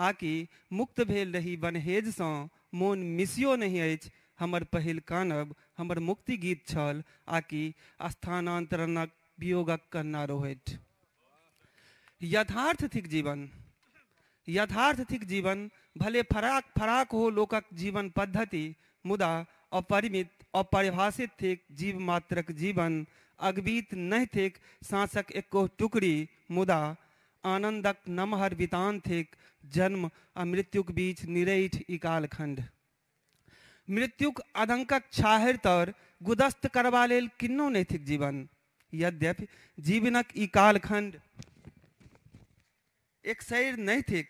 आकि मुक्त भेल रही बन्हेजसँ। मोन मिसियो नहि अछि हमर पहिल कानब हमर मुक्ति गीत छल आकि स्थानांतरणक वियोगक कन्ना रोहटि। यथार्थ थिक जीवन, यथार्थ थिक जीवन, भले फराक फराक हो लोकक जीवन पद्धति, मुदा अपरिमित अपरिभाषित थिक जीव मात्रक जीवन। अगबीत नहि थिक साँसक एको टुकड़ी, मुदा आनंदक नमहर वितान थिक जन्म आ मृत्युक बीच निरैठ ई कालखंड। मृत्युक आदंकक छाहरि तर गुदस्त करबा लेल किन्नो नहि थिक जीवन। यद्यपि जीवनक ई कालखंड एक शरीर नहि थिक,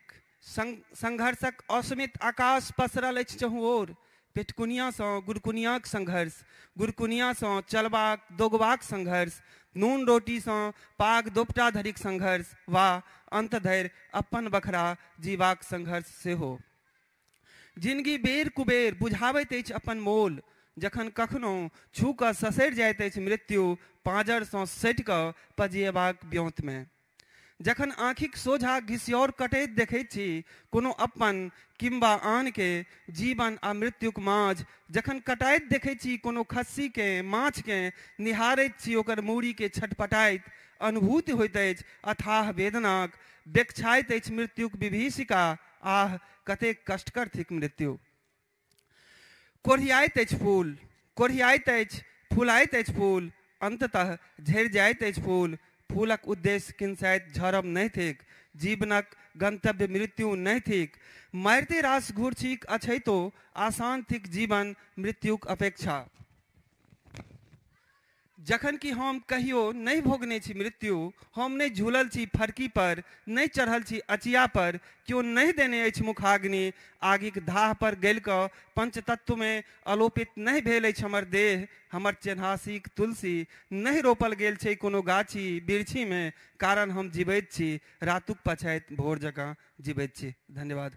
संघर्षक असीमित आकाश पसरल अछि चहुँ ओर। पेटकुनियासँ गुरकुनियाक संघर्ष, गुरकुनियासँ चलबाक दोगबाक संघर्ष, नून रोटीसँ पाग दोपटा धरिक संघर्ष वा अंत धरि अपन बखरा जीवाक संघर्ष सेहो। जिनगी बेर कुबेर बुझाबैत अछि अपन मोल, जखन कखनो छू कऽ ससरि जाइत अछि मृत्यु पाँजरसँ सटि कऽ पजिएबाक ब्योंतमे। जखन आँखिक सोझा घिसियौर कटैत देखैत छी कोनो अपन किंबा आनके जीवन आ मृत्युक माझ, जखन कटाइत देखैत छी कोनो खस्सीके माछके, निहारैत छी ओकर मूड़ीके छटपटाइत, अनुभूति होइत अछि अथाह वेदनाक, बेकछाइत अछि मृत्युक विभीषिका। आह कतेक कष्टकर थिक मृत्यु। कोढ़ियाइत अछि फूल, कोढ़ियाइत अछि फुलाइत अछि फूल, अंततः झरि जाइत अछि फूल। फूलक उद्देश्य किनसाइत झरब नहि थिक, जीवनक गंतव्य मृत्यु नहि थिक। मारिते रास घुरछीक अछैतो आसान थिक जीवन मृत्युक अपेक्षा। जखन कि हम कहियो नहि भोगने छी मृत्यु, हम नहि झूलल छी फरकी पर, नहि चढ़ल छी अचिया पर, केओ नहि देने अछि मुखाग्नि, आगिक धाह पर गलि कऽ पंचतत्वमे अलोपित नहि भेल अछि हमर देह, हमर चेन्हासीक तुलसी नहि रोपल गेल छै कोनो गाछी बिरछीमे, कारण हम जीवैत छी, रातुक पछाति भोर जकाँ जीवैत छी। धन्यवाद।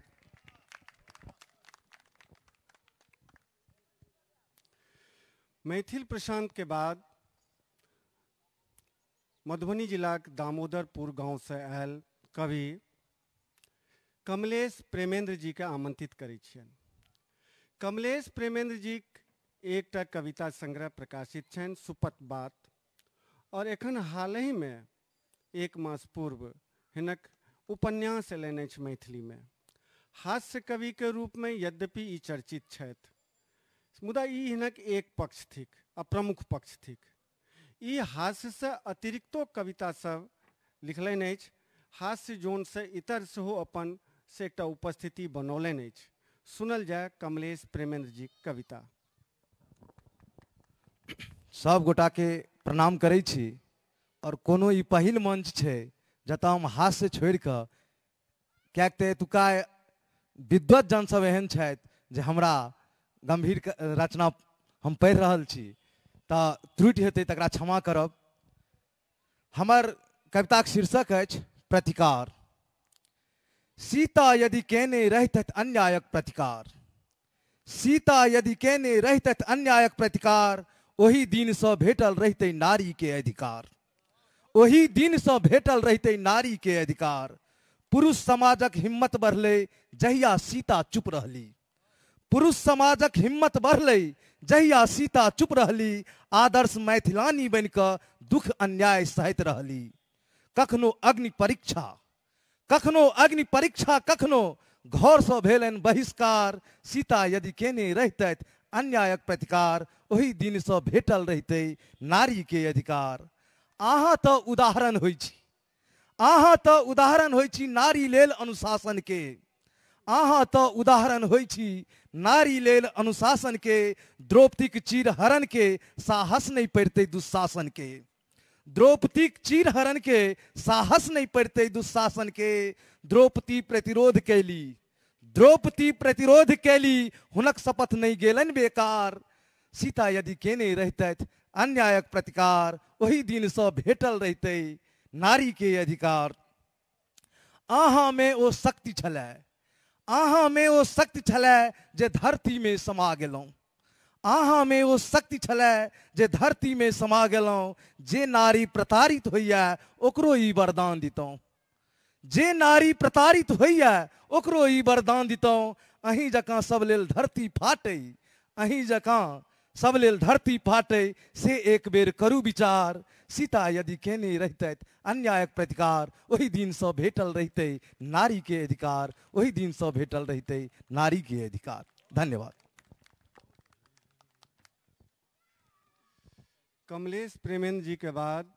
मैथिल प्रशांत के बाद मधुबनी जिलाक दामोदरपुर गांव से आयल कवि कमलेश प्रेमेंद्र जी के आमंत्रित करै छियनि। कमलेश प्रेमेंद्र जी एकटा कविता संग्रह प्रकाशित छनि सुपत बात, और एखन हालही में एक मास पूर्व हिनक उपन्यास अयलनि अछि मैथिली में। हास्य कवि के रूप में यद्यपि ई चर्चित छथि, मुदा ई हिनक एक पक्ष थिक आ प्रमुख पक्ष थिक। ई हास्यसँ अतिरिक्तो कविता सब लिखलनि अछि, हास्य जोनसँ इतर सेहो अपन से एकटा उपस्थिति बनौलनि अछि। सुनल जाय कमलेश प्रेमेंद्र जी कविता। सब गोटाके प्रणाम करै छी। और कोनो ई पहिल मंच छै जतऽ हम हास्य छोड़ि कऽ, किएक तऽ एतुका विद्वत जन सब एहन छथि जे हमरा गंभीर रचना हम पढ़ि रहल छी तऽ त्रुटि हेतै तकरा क्षमा करब। हमर कविताक शीर्षक अछि प्रतिकार। सीता यदि केने रहितथि अन्यायक प्रतिकार, सीता यदि केने रहितथि अन्यायक प्रतिकार, ओहि दिनसँ भेटल रहितै नारी के अधिकार, ओहि दिनसँ भेटल रहितै नारी के अधिकार। पुरुष समाजक हिम्मत बढ़लै जहिया सीता चुप रहली, पुरुष समाजक हिम्मत बढ़लै जहिया सीता चुप रहली, आदर्श मैथिलानी बनिकऽ दुख अन्याय सहैत रहली। कखनो अग्नि परीक्षा, कखनो अग्नि परीक्षा, कखनो घरसँ भेलनि बहिष्कार, सीता यदि केने रहितथि अन्यायक प्रतिकार, ओहि दिनसँ भेटल रहितै नारी के अधिकार। अहाँ तऽ उदाहरण होइ छी, अहाँ तऽ उदाहरण होइ छी नारी लेल अनुशासन के, अहाँ तऽ उदाहरण होइ छी नारी लेल अनुशासन के, द्रौपदीक चीरहरण के साहस नहि पड़तै दुशासन के, द्रौपदीक चीरहरण के साहस नहि पड़तै दुशासन के। द्रौपदी प्रतिरोध कैली, द्रौपदी प्रतिरोध कैली, हुनक शपथ नहि गेलनि बेकार, सीता यदि केने रहितथि अन्यायक प्रतिकार, ओहि दिनसँ भेटल रहितै नारी के अधिकार। अहाँ में ओ शक्ति छलै, अहाँ में ओ शक्ति छलै जे धरती में समा गेलहुँ, अहाँ में ओ शक्ति छलै जे धरती में समा गेलहुँ, जे नारी प्रताड़ित होइए ओकरो ई वरदान दितहुँ, जे नारी प्रताड़ित होइए ओकरो ई वरदान दितहुँ। अहीं जकाँ सब लेल धरती फाटै, अहीं जकाँ सब लेल धरती फाटै, से एक बेर करू विचार, सीता यदि केने रहितथि अन्यायक प्रतिकार, ओहि दिनसँ भेटल रहितै नारी के अधिकार, ओहि दिनसँ भेटल रहितै नारी के अधिकार। धन्यवाद। कमलेश प्रेमेंद्र जी के बाद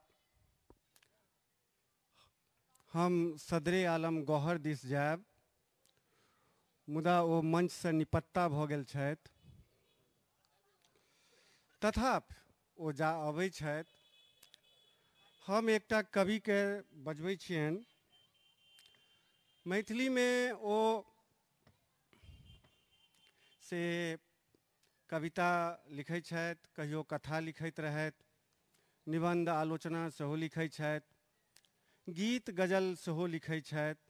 हम सदरे आलम गौहर दिस जायब, मुदा ओ मंच से निपत्ता भऽ गेल छथि। तथापि ओ जा अबै छथि, हम एकटा कविके बजबै छियनि। मैथिलीमे ओ से कविता लिखै छथि, कहियो कथा लिखैत रहथि, निबंध आलोचना सेहो लिखै छथि, गीत गजल सेहो लिखै छथि,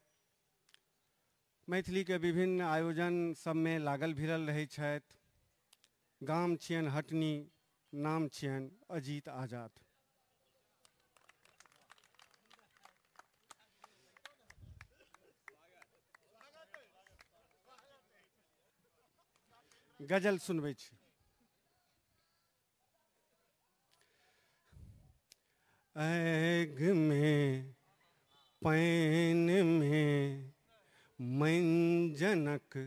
मैथिलीके विभिन्न आयोजन सबमे लागल भिड़ल रहै छथि। गाम छियनि हटनी, नाम छियनि अजीत आजाद। गजल सुनबै छी। ऐग में पैन में मंजनक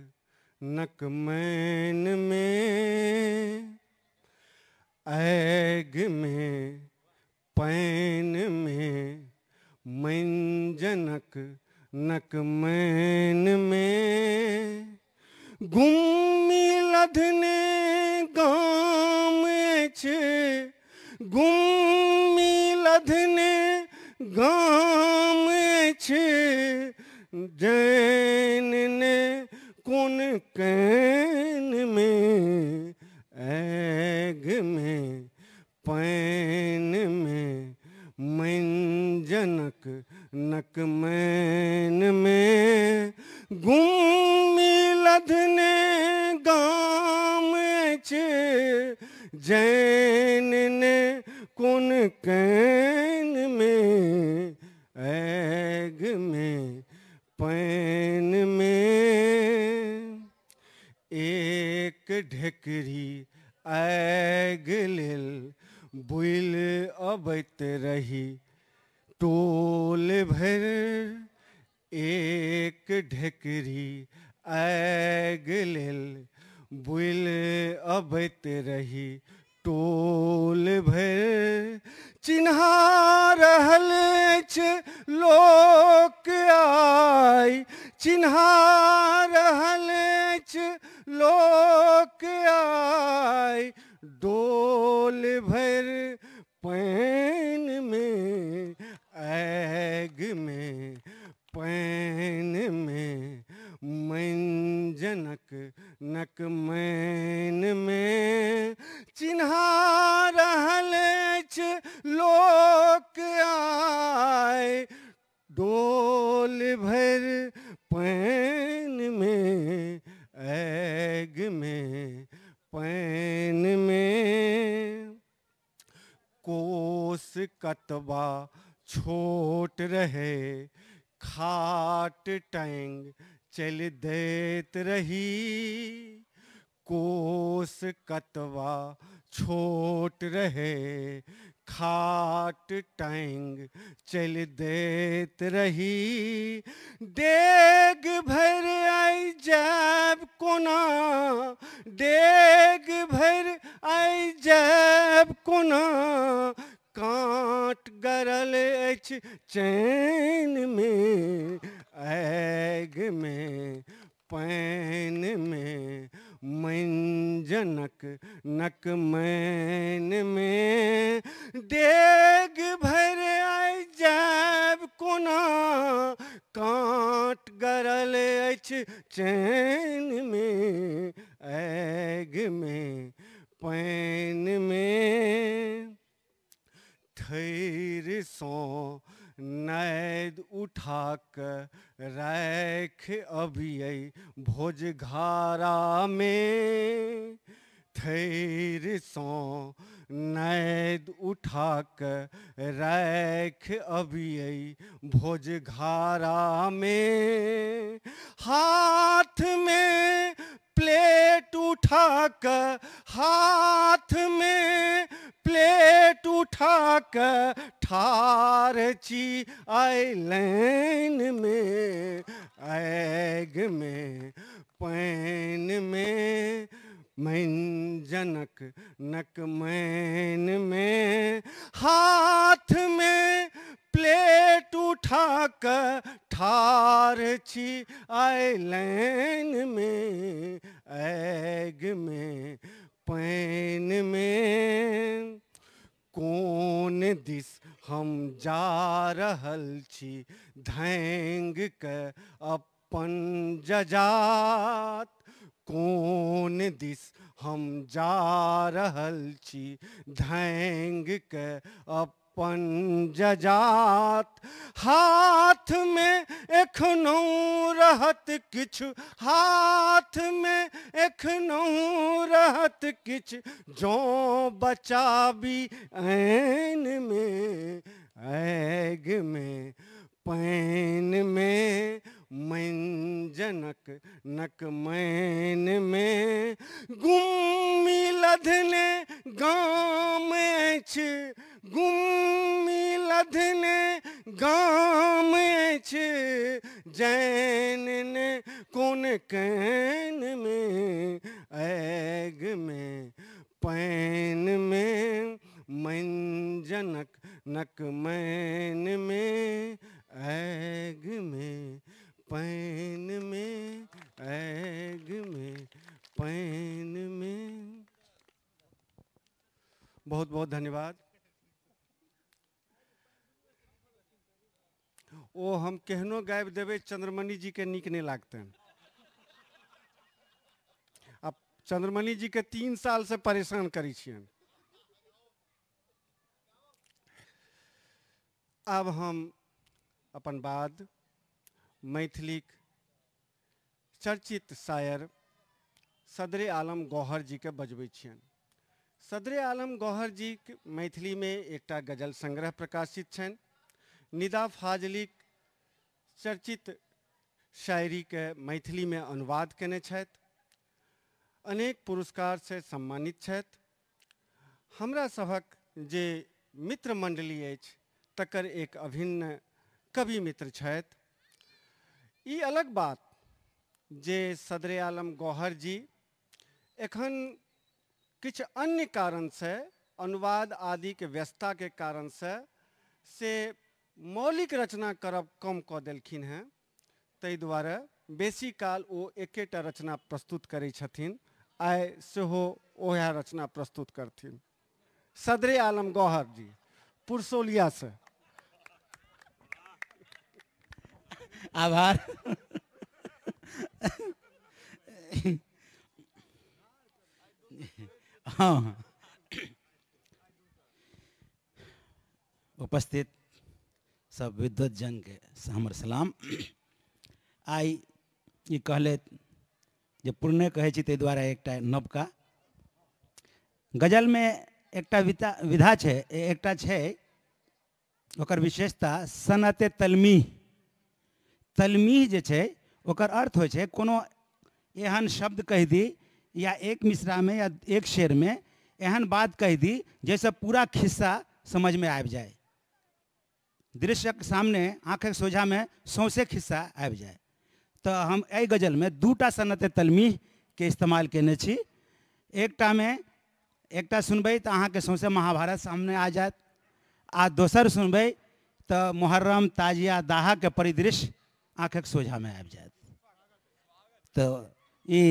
नकमैन में, ऐग में पैन में मंजनक नकमैन में, गुम्मी लधने गाम अछि, गुम्मी लधने गाम अछि, जैन ने कोन can में, ऐग में पैन में, मंजनक नकमैन में, गुम्मी लधने गाम अछि, जैन ने कोन can में, ऐग में पैन में। एक ढेकरी ऐग लेल बुलि अबैत रही टोल भरि, एक ढेकरी ऐग लेल बुलि अबैत रही टोल भरि, चिन्हा रहल अछि लोक आइ, चिन्हा रहल अछि लोक आइ, डोल भरि पैन में, ऐग में पैन में, मंजनक नकमैन में, चिन्हा रहल अछि लोक आइ, डोल भरि पैन में, ऐग में पैन में। कोस कतबा छोट रहे खाट टैंग चल दैत रही, कोस कतबा छोट रहे खाट टैंग चल दैत रही, डेग भरि आइ जायब कोना, डेग भरि आइ जायब कोना, काँट गरल अछि चैन में, ऐग में पैन में, मंजनक नकमैन में, डेग भरि आइ जायब कोना, काँट गरल अछि चैन में, ऐग में पैन में। थैरसँ नैद उठा कऽ राखि अबियै भोजघारा में, थैरसँ नैद उठा कऽ राखि अबियै भोजघारा में, हाथ में प्लेट उठा कऽ, हाथ में प्लेट उठा कऽ ठाढ़ छी आइ लाइन में, ऐग में पैन में, मंजनक नकमैन में, हाथ में प्लेट उठा कऽ ठाढ़ छी आइ लाइन में, ऐग में पैन में। कोन दिस हम जा रहल छी धैंग के अपन जजात, कोन दिस हम जा रहल छी धैंग के अपन जजात, हाथ में एखनहु रहत किछु, हाथ में एखनहु रहत किछु, जँ बचाबी ऐन में, ऐग में पैन में, मंजनक नकमैन में, गुम्मी लधने गाम अछि, गुम्मी लधने गाम अछि, जैन ने कोन can में, ऐग में पैन में, मंजनक नकमैन में, ऐग में पैन में, ऐग में पैन में। बहुत बहुत धन्यवाद। ओ हम केहनो गाबि देबै चंद्रमणि जी के नीक नहि लागतनि। आ चंद्रमणि जी के 3 साल से परेशान करै छियनि। आब हम अपन बाद मैथिलीक चर्चित शायर सदरे आलम गौहर जी के बजबै छियनि। सदरे आलम गौहर जी मैथिली में एकटा गजल संग्रह प्रकाशित छनि। निदा फाजलीक चर्चित शायरी के मैथिली में अनुवाद केने छथि। अनेक पुरस्कार से सम्मानित छथि। हमरा सभक जे मित्र मंडली अछि तकर एक अभिन्न कवि मित्र छथि। ई अलग बात जे सदरे आलम गौहर जी एखन किछु अन्य कारणसँ अनुवाद आदिके व्यस्तताके कारणसँ से मौलिक रचना करब कम कऽ देलखिन हेँ, ताहि दुआरे बेसी काल ओ एकेटा रचना प्रस्तुत करै छथिन। आइ सेहो ओएह रचना प्रस्तुत करथिन। सदरे आलम गौहर जी पुरसौलियासँ। आभार। हाँ, उपस्थित सब विद्वत जन के हमर सलाम। आइ ई कहले जे पुरने कहै छी ताहि दुआरे एकटा नवका गजलमे एकटा विधा छै, एकटा छै ओकर विशेषता सनते तलमीह। तलमीह जे छै ओकर अर्थ होइ छै कोनो एहन शब्द कहि दी या एक मिसरामे या एक शेरमे एहन बात कहि दी जाहिसँ पूरा खिस्सा समझमे आबि जाय, दृश्यक सामने आँखिक सोझामे सौंसे खिस्सा आबि जाय। तऽ हम एहि गजलमे दूटा सनते तलमीहके इस्तेमाल केने छी। एकटामे एकटा सुनबै तऽ अहाँके सौंसे महाभारत सामने आ जायत, आ दोसर सुनबै तऽ मुहर्रम ताजिया दाहाके परिदृश्य आँखिक सोझामे आबि जायत। तऽ ई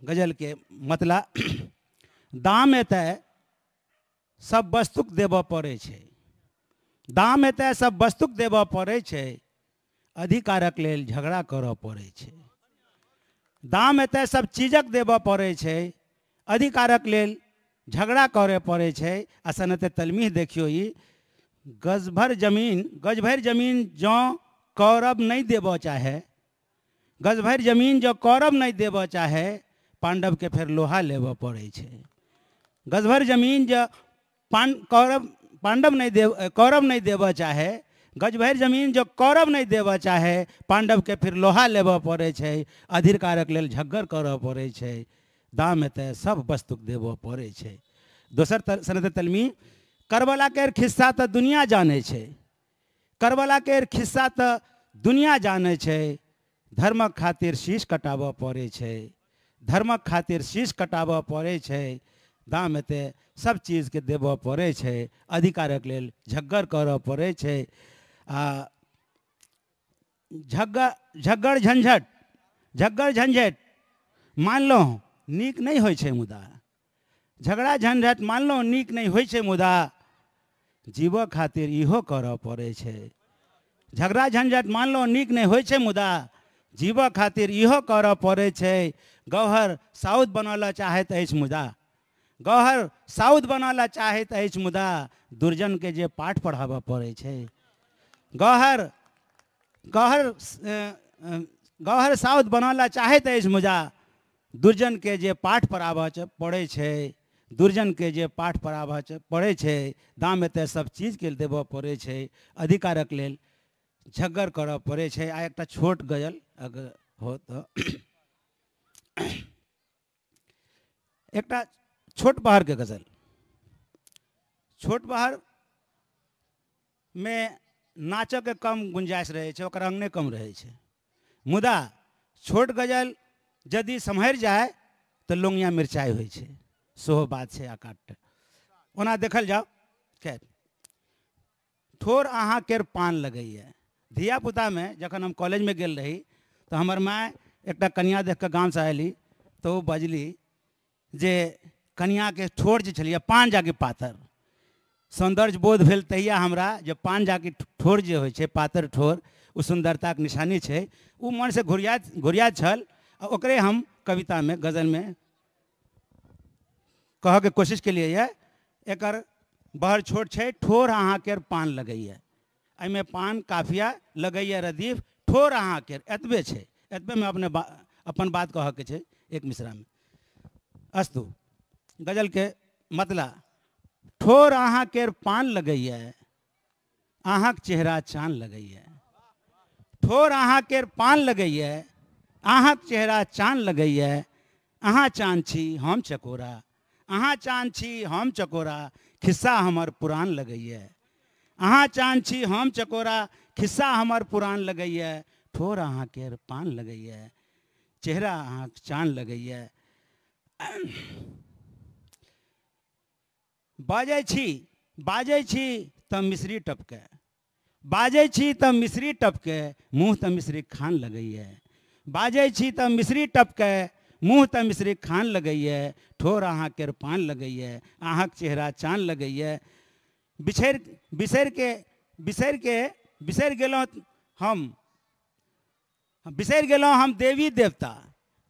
गजलके मतला। दाम एतय सब वस्तुक देबऽ पड़ै छै, दाम एतय सब वस्तुक देबऽ पड़ै छै, अधिकारक लेल झगड़ा करऽ पड़ै छै। दाम एतय सब चीजक देबऽ पड़ै छै, अधिकारक लेल झगड़ा करऽ पड़ै छै। आ सनते तलमीह देखियौ, ई गजभर जमीन, गजभरि जमीन जँ कौरव नहि देबऽ चाहे, गजभरि जमीन जँ कौरव नहि देबऽ चाहे, पांडवके फेर लोहा लेबऽ पड़ै छै। गजभरि जमीन जँ पांडव नहि कौरव नहि देबऽ चाहे, गजभरि जमीन जँ कौरव नहि देबऽ चाहे, पांडवके फेर लोहा लेबऽ पड़ै छै, अधिकारक लेल झगड़ करऽ पड़ै छै। दाम एतय सब वस्तुक देबऽ पड़ै छै। दोसर सनते तलमी, करबला के खिस्सा तऽ दुनिया जानै छै, करबला के खिस्सा तऽ दुनिया जानै छै, धर्मक खातिर शीश कटाबऽ पड़ै छै, धर्मक खातिर शीश कटाबऽ पड़ै छै। दाम एतय सब चीजके देबऽ पड़ै छै, अधिकारक लेल झगड़ करऽ पड़ै छै। आ झगड़ झंझट, झगड़ झंझट मानलहुँ नीक नहि होइ छै, मुदा झगड़ा झंझट मानलहुँ नीक नहि होइ छै, मुदा जीवऽ खातिर इहो करऽ पड़ै छै। झगड़ा झंझट मानलहुँ नीक नहि होइ छै, मुदा जीवऽ खातिर इहो करऽ पड़ै छै। गौहर साउथ बनऽ लए चाहैत अछि, मुदा गौहर साउथ बनऽ लए चाहैत अछि, मुदा दुर्जनके जे पाठ पढ़ाबऽ पड़ै छै। गौहर गौहर गौहर साउथ बनऽ लए चाहैत अछि, मुदा दुर्जनके जे पाठ पढ़ाबऽ पड़ै छै, दुर्जनके जे पाठ पढ़ाबऽ पड़ै छै। दाम एतय सब चीजके देबऽ पड़ै छै, अधिकारक लेल झगड़ करऽ पड़ै छै। आ एकटा छोट गजल अगर हो तऽ एकटा छोट बहरके गजल। छोट बहरमे नाचऽके कम गुंजाइश रहै छै, ओकर अंगने कम रहै छै, मुदा छोट गजल यदि सम्हरि जाय तऽ लोंगिया मिरचाइ होइ छै, सेहो बात छै। आकाट ओना देखल जाउ, खैर ठोर अहाँ केर पान लगैए। धियापुतामे जखन हम कॉलेजमे गेल रही तऽ हमर माय एकटा कनिया देख कऽ गामसँ आयली तऽ ओ बजली जे कनियाके ठोर जे छलैए पान जाके पातर। सौन्दर्य बोध भेल तहिया हमरा जे पान जाके ठोर जे होइ छै पातर ठोर, ओ सुन्दरताके निशानी छै। ओ मनसँ घुरियात छल आ ओकरे हम कवितामे गजलमे कहऽके कोशिश केलियै यऽ। एकर बहर छोट छै, ठोर अहाँके पान लगैए, एहिमे पान काफिया लगैए रदीफ, ठोर अहाँके, एतबे छै, एतबेमे अपने अपन बात कहऽके छै एक मिसरामे। अस्तु, गजलके मतला, ठोर अहाँके पान लगैए, अहाँके चेहरा चान लगैए। ठोर अहाँके पान लगैए, अहाँके चेहरा चान लगैए। अहाँ चान छी हम चकोरा, अहाँ चान छी हम चकोरा, खिस्सा हमर पुरान लगैए। अहाँ चान छी हम चकोरा, खिस्सा हमर पुरान लगैए। ठोर अहाँके पान लगैए, चेहरा अहाँके चान लगैए। बाजै छी तऽ मिश्री टपके, बाजै छी तऽ मिश्री टपके, मुँह तऽ मिश्री खान लगैए। बाजै छी तऽ मिश्री टपके, मुँह तऽ मिश्री खान लगैए। ठोर अहाँके पान लगैए, अहाँके चेहरा चान लगैए। बिसरि गेलहुँ हम, बिसरि गेलहुँ हम देवी देवता,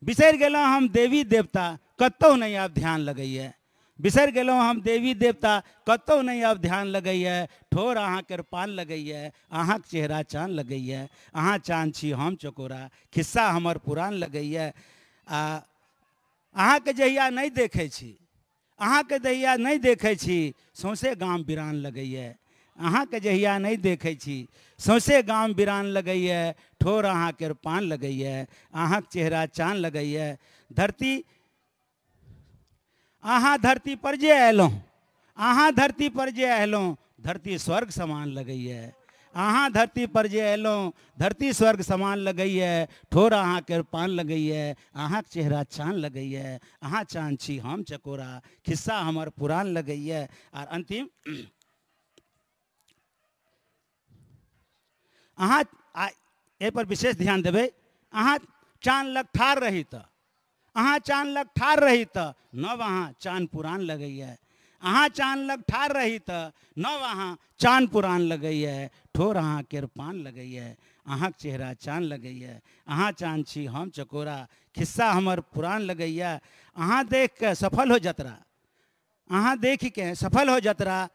बिसरि गेलहुँ हम देवी देवता, कतहु नहि आब ध्यान लगैए। बिसरि गेलहुँ हम देवी देवता, कतहु नहि आब ध्यान लगैए। ठोर अहाँके पान लगैए, अहाँके चेहरा चान लगैए। अहाँ चान छी हम चकोरा, खिस्सा हमर पुरान लगैए। आ अहाँके जहिया नहि देखै छी, अहाँके जहिया नहि देखै छी, सौँसे गाम बिरान लगैए। अहाँके जहिया नहि देखै छी, सौँसे गाम बिरान लगैए। ठोर अहाँके पान लगैए, अहाँके चेहरा चान लगैए। धरती अहाँ धरती पर जे अयलहुँ, अहाँ धरती पर जे अयलहुँ, धरती स्वर्ग समान लगैए। अहाँ धरती पर जे अयलहुँ, धरती स्वर्ग समान लगैए। ठोर अहाँके पान लगैए, अहाँके चेहरा चान लगैए। अहाँ चान छी हम चकोरा, खिस्सा हमर पुरान लगैए। आर अंतिम, अहाँ एहि पर विशेष ध्यान देबै। अहाँ चान लग ठाढ़ रही तऽ, अहाँ चान लग ठाढ़ रही तऽ, नव अहाँ चान पुरान लगैए। अहाँ चान लग ठाढ़ रही तऽ, नव अहाँ चान पुरान लगैए। ठोर अहाँके पान लगैए, अहाँके चेहरा चान लगैए। अहाँ चान छी हम चकोरा, खिस्सा हमर पुरान लगैए। अहाँ देख के सफल हो जतरा, अहाँ देख के सफल हो जतरा,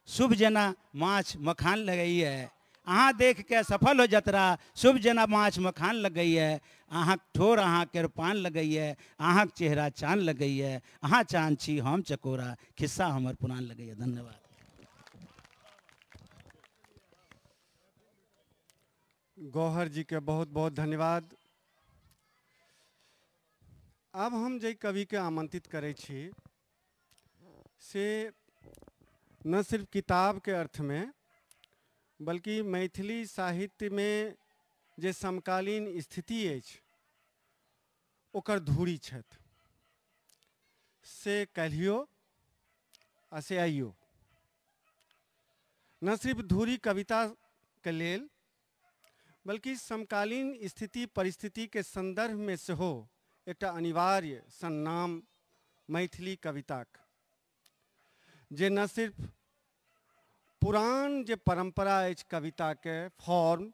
शुभ जेना माछ मखान लगैए। अहाँ देख के सफल हो जतरा, शुभ जेना माछ मखान लगैए। अहाँके ठोर अहाँके पान लगैए, अहाँके चेहरा चान लगैए। अहाँ चान छी हम चकोरा, खिस्सा हमर पुरान लगैए। धन्यवाद। गौहर जी के बहुत बहुत धन्यवाद। आब हम जे कवि के आमंत्रित करै छी से न सिर्फ किताब के अर्थ में बल्कि मैथिली साहित्य में जे समकालीन स्थिति अछि ओकर धूरी छथि, से काल्हियो आ से आइयो। न सिर्फ धूरी कविता के लेल बल्कि समकालीन स्थिति परिस्थिति के संदर्भ में सेहो एकटा अनिवार्य सन्नाम मैथिली कविताक, जे न सिर्फ पुरान जे परंपरा अछि कविता के फॉर्म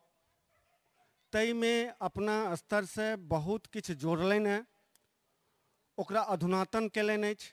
ताहिमे अपना स्तर से बहुत किछु जोड़लनि हेँ, ओकरा अधुनातन कयलनि अछि।